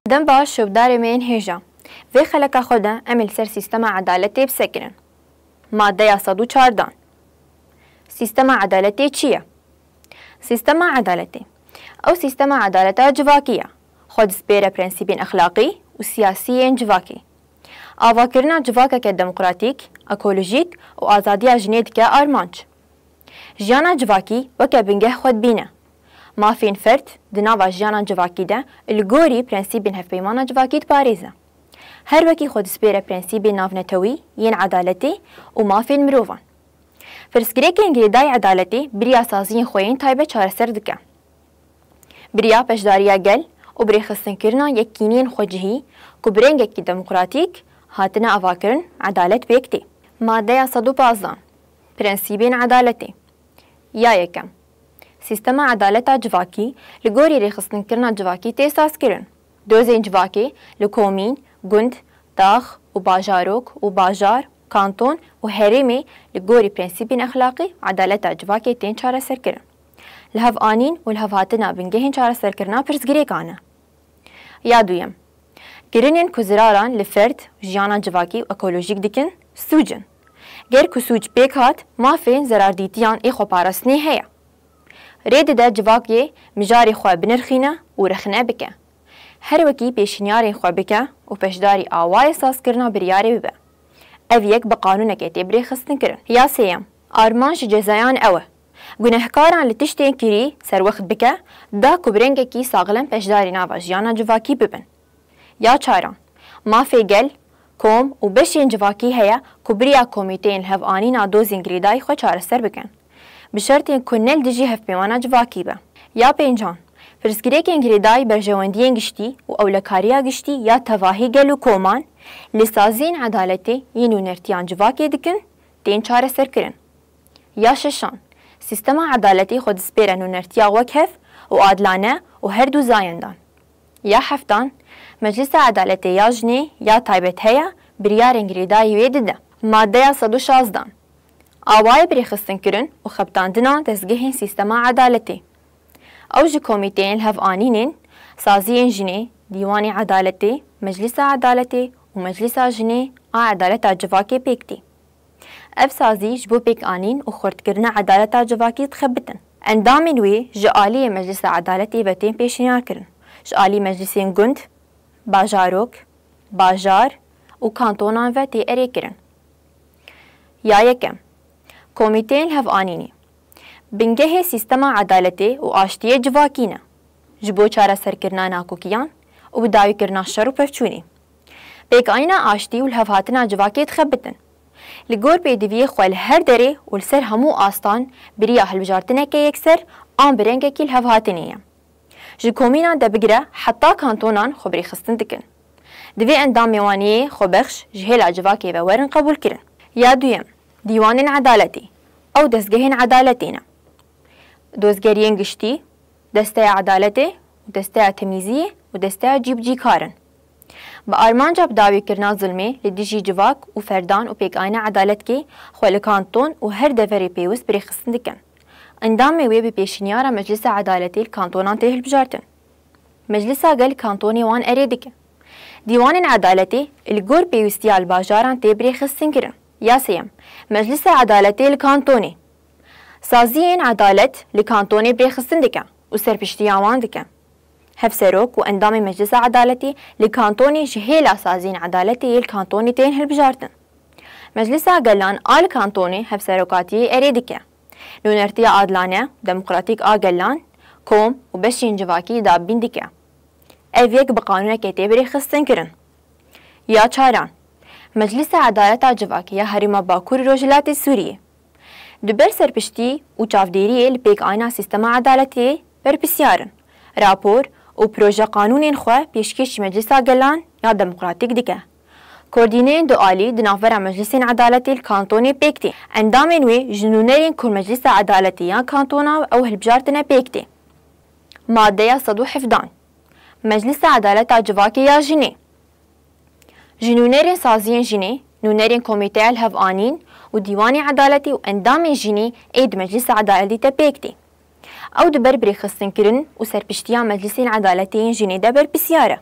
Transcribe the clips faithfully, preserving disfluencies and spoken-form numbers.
Dem baş şopdarê me yên hêja. Vê xeleka xwe de em ê li ser sîstema edaletê bisekinin. Madeya sed û çardan. Sîstema edaletê çi ye? Sîstema edaletê. Ew sîstema edaleta civakî ye. Xwe dispêre prensîbên exlaqî û siyasî yên civakê. Avakirina civakeke demokratîk, ekolojîk û azadiya jinê dike armanc. Jiyana civakî weke bingeh xwe dibîne. Mafên ferd di nava jiyana civakî de li gorî prensîbên hevpeymana civakî diparêze. Her wekî xwe dispêre prensîbên navnetewî yên edaletê û mafên mirovan. Pirsgirêkên girêdayî edaletê biriya saziyên xwe yên taybet çareser dike. Biriya beşdariya gel û birêxistinkirina yekîniyên xwecihî ku bi rengekî demokratîk hatine avakirin, edalet pêk tê. Madeya sed û pazdan. Prensîbên edaletê. Ya yekem. Sîstema edaleta civakî li gorî rêxistinkirina civakî tê sazkirin. Dozên civakê li komîn, gund, dax û bajarok û bajar, kanton û herêmê li gorî prensîbên exlaqî û edaleta civakê tên çareserkirin. Li hev anîn û li hev hatina bingehên çareserkirina pirsgirêkan e. Ya duyem. Kirinên ku ziraran li ferd, jiyana civakî û ekolojîk dikin, sûc in. Ger ku sûc pêk hat, mafên zerardîtiyan ê xweparastinê heye. Rê dide civakê mijarê xwe binirxîne û rexne bike. Her wekî pêşniyarên xwe bike û beşdarî awayê sazkirina biryarê bibe. Ev yek bi qanûnekê tê birêxistinkirin. Ya sêyem, armanc ji cezayan ew e. Gunehkaran li tiştên kirî serwext bike, da ku bi rengekî saxlem beşdarî nava jiyana civakî bibin. Ya çaran, mafê gel, kom û beşên civakî heye ku biriya komîteyên li hev anîna dozên girêdayî xwe çareser bikin. Bi şertên ku ne li dijî hevpeywana civakî be. Ya pêncan, pirsgirêkên girêdayî berjewendiyên giştî û ewlekariya giştî ya tevahî gel û koman li saziyên edaletê yên nûnertiyan civakê dikin, tên çareserkirin. Ya şeşan, sîstema edaletê xwe dispêre nûnertiya wekhev û adilane û her du zayendan. Ya heftan, Meclisa Edaletê ya jinê ya taybet heye, biryarên girêdayî wê dide. Madeya sed û şazdan. Awayê birêxistinkirin û xebitandina dezgehên sîstema edaletê. Ew ji komîteyên li hev anînên, saziyên jinê, dîwanê edaletê, Meclisa Edaletê û Meclisa Jinê a Edaleta Civakê pêk tê. Ev sazî ji bo pêkanîn û xurtkirina edaleta civakî dixebitin. Endamên wê ji aliyê Meclisa Edaletê ve tên pêşniyar kirin. Ji alî meclisên gund, bajarok, bajar û kantonan ve tê erê kirin. Ya yekem, komîteyên li hev anînê. Bingehê sîstema edaletê û aştiyê civakî ne. Ji bo çareserkirina nakokiyan û bi dawîkirina şer û pevçûnê. Pêkanîna aştî û lihevhatina civakê dixebitin. Li gor pêdiviyê xwe li her derê û li ser hemû astan biriya hilbijartineke yekser an bi rengekî lihevhatinê ye. Ji komînan de bigire heta kantonan xwe birêxistin dikin. Divê endamê wan yê xwebexş ji hêla civakê ve werin qebûlkirin. Ya duyem, dîwanên edaletê. Ew dezgehên edaletê ne. Dozgeriyên giştî, Desteya Edaletê û Desteya Temîziyê û Desteya Cîbicîkar in. Bi armanca bidawîkirina zilmê li dijî civak û ferdan û pêkanîna edaletkê xwe li kanton û her deverê pêwist birêxistin dikin. Endamê wê bi pêşniyara Meclisa Edaletê li kantonan tê hilbijartin. Meclisa Gel kantonê wan erê dike. Dîwanên Edaletê li gor pêwîstiya li bajaran tê birêxistinkirin. Ya sêyem, Meclisa Edaletê li kantonê. Saziyên edalet li kantonê birêxistin dike û serpiştiya wan dike. Hevserok û endamên Meclisa Edaletê li kantonê ji hêla saziyên edaletê yê li kantonê tên hilbijartin. Meclisa Gelan a li kantonê hevserokatiyê erê dike. Nûnertiya adilane, demokratîk a gelan, kom û beşên civakî dabîn dike. Ev yek bi qanûnekê tê birêxistinkirin. Ya çaran, Meclisa Edaleta Civakê ya Herêma Bakur û Rojhilatê Sûriyê. Di ber serpiştî û çavdêriyê li pêkanîna sîstema edaletê berpirsiyar in. Rapor û proje qanûnên xwe pêşkêşî Meclisa Gelan ya Demokratîk dike. Koordîneyên dualî di navbera Meclisên Edaletê li kantonê pêk tê. Endamên wê ji nûnerên ku Meclisa Edaletê ya kantona ew hilbijartine pêk tê. Madeya sed û hevdehan. Meclisa Edaleta Civakê ya Jinê. Ji nûnerên saziyên jinê, nûnerên komîteya lihevînanîn û Dîwanê Edaletê û endamên jinê ê di Meclisa Edaletê de pêk tê. Ew di ber birêxistinkirin û serpiştiya Meclisên Edaletê yên jinê de berpirsiyar e.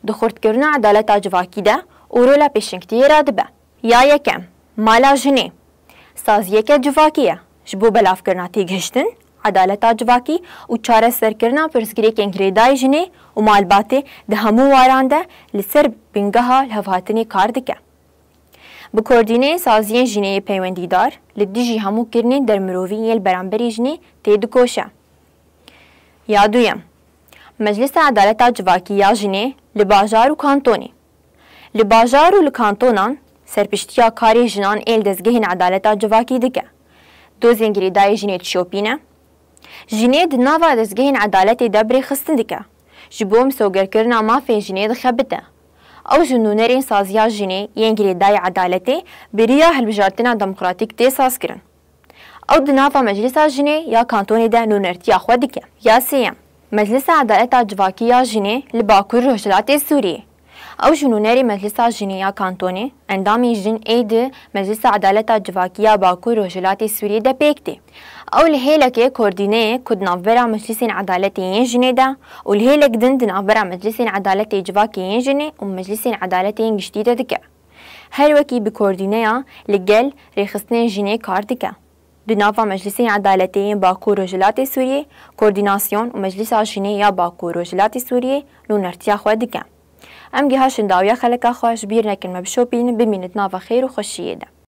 di xurtkirina edaleta civakî de û rola pêşengtiyê re dibe. Ya yekem, mala jinê. Saziyeke civakî ye ji bo belavkirina têgihiştin, edaleta civakî û çareserkirina pirsgirêkên girêdayî jinê û malbatê di hemû waran de li ser bingeha lihevhatinê kar dike. Bi koordîneyê saziyên jinê yê peywendîdar li dijî hemû kirinên dermirovî yên li beramberî jinê têdikoşe. Ya duyem, Meclisa Edaleta Civakî ya Jinê li bajar û kantonê. Li bajar û li kantonan serpiştiya karê jinan ê li dezgehên edaleta civakî dike. Dozên girêdayî jinê dişopîne. Jinê di nava dezgehên edaletê de birêxistin dike. Ji bo misogerkirina mafên jinê dixebite. Ew ji nûnerên saziya jinê yên girêdayî edaletê bi riya hilbijartina demokratîk tê sazkirin. Ew di nava Meclisa Jinê ya Kantonê de nûnertiya xwe dike. Ya sêyem, Meclisa Edaleta Civakî ya Jinê li Bakur Rojhilatê Sûriyê. Ew ji nûnerê Meclisa Jinê ya Kantonê, endamên jin ê di Meclisa Edaleta Civakî ya Bakur Rojhilatê Sûriyê de pêk tê. Ew li hêlekê koordîneyê ku di navbera Meclisên Edaletê yên Jinê de û li hêlek din di navbera Meclisên Edaletê Civakê yên Jinê û Meclisên Edaletê yên Giştî de dike. Her wekî bi koordîneya li gel rêxistinên jinê kar dike. Di nava Meclisên Edaletê yên Bakur Rojhilatê Sûriyê, Koordînasyon û Meclisa Jinê ya Bakur Rojhilatê Sûriyê nûnertiya xwe dike. Em gihaşin dawiya xeleka xwe, ji bîr nekin me bişopînin, bimînin di nava xêr û xweşiyê de.